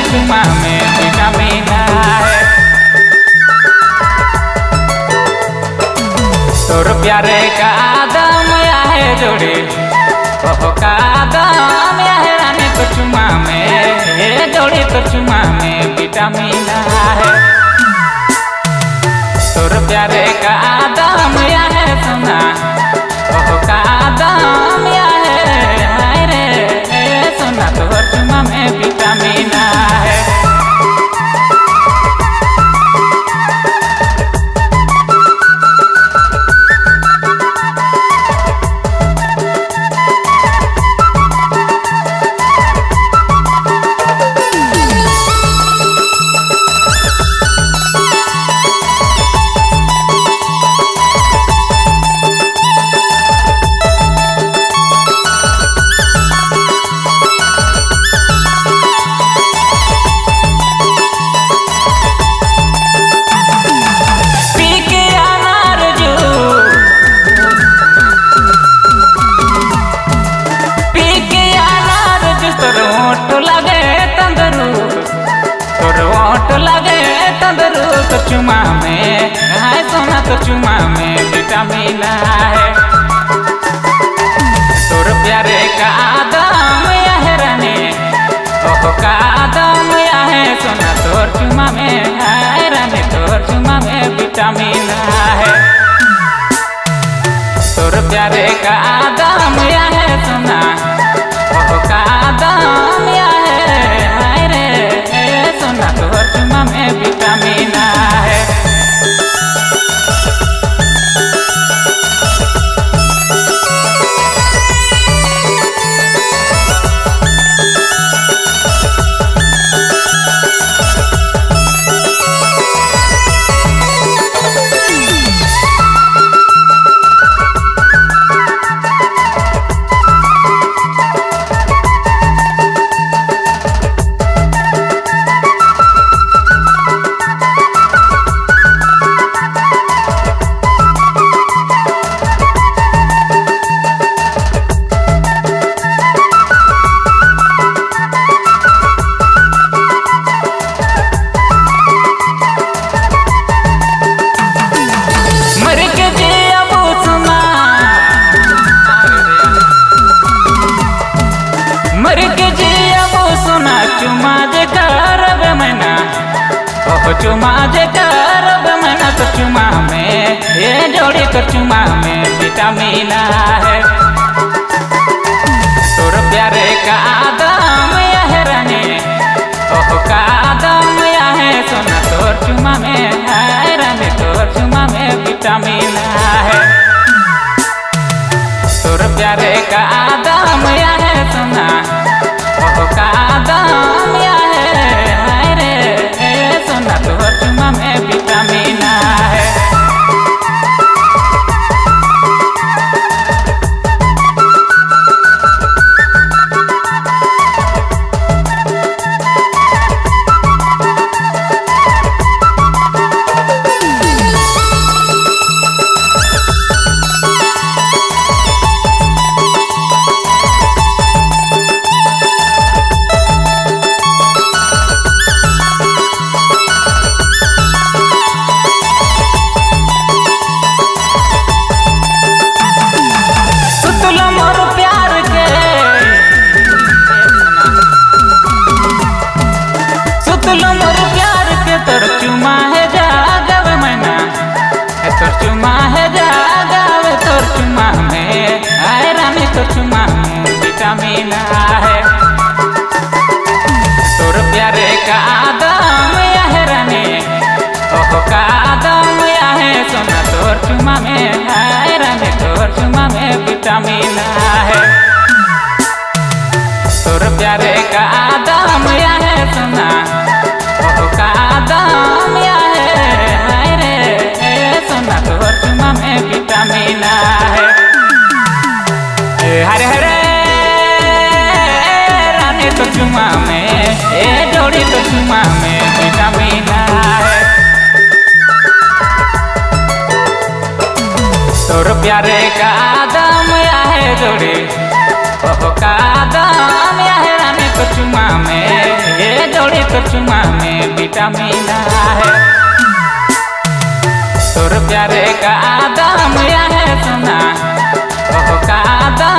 चुमा में विटामिन है। तोर प्यारे का दाम है जोड़ी, ओहो का दाम है रानी तो चुमा में, ये जोड़ी तो चुमा में विटामिन है। तोर प्यारे का दाम है सोना, ओहो का दाम है हाय रे सोना, तोर चुमा में विटामिन है। तो चुमा में हाय सोना, तो चुमा में विटामिन है। तोर प्यारे का दाम है रानी, ओहो का दाम है सोना, तोर चुमा में हाय रानी, तोर चुमा में विटामिन है। तोर प्यारे का दाम है सोना, ओहो का दाम है हाय रे सोना, तोर चुमा में विटामिन है। चुमा जे करब मना, तो चुमा में ये जोड़ी, तो चुमा में विटामिन है। तोर प्यारे का दाम है रानी, ओहो का दाम है सोना, तोर चुमा में हाय रानी, तोर चुमा में विटामिन है। तोर प्यारे का दाम है सोना, ओहो का दाम है हाय रे सोना, तोर चुमा में विटामिन है। तोर चुमा है जागावे मना, तोर चुमा है जागावे, तोर चुमा में आए रानी, तोर चुमा में विटामिन है। तोर प्यारे का दाम है रानी, ओहो का दाम है सोना, तोर चुमा में आए रानी, तोर चुमा में विटामिन है। तोर प्यारे का दाम है सोना, ओहो का दाम है हाय रे सोना, तोर चुमा में विटामिन है। हरे हरे रानी तो चुमा में, ए जोड़ी तो चुमा में विटामिन है। तोर प्यारे का दाम है जोड़ी, ओहो का दाम है रानी तो चुमा में, ये जोड़ी तो चुमा में विटामिन आहे। तोर प्यारे का दाम है सोना, ओहो का दाम।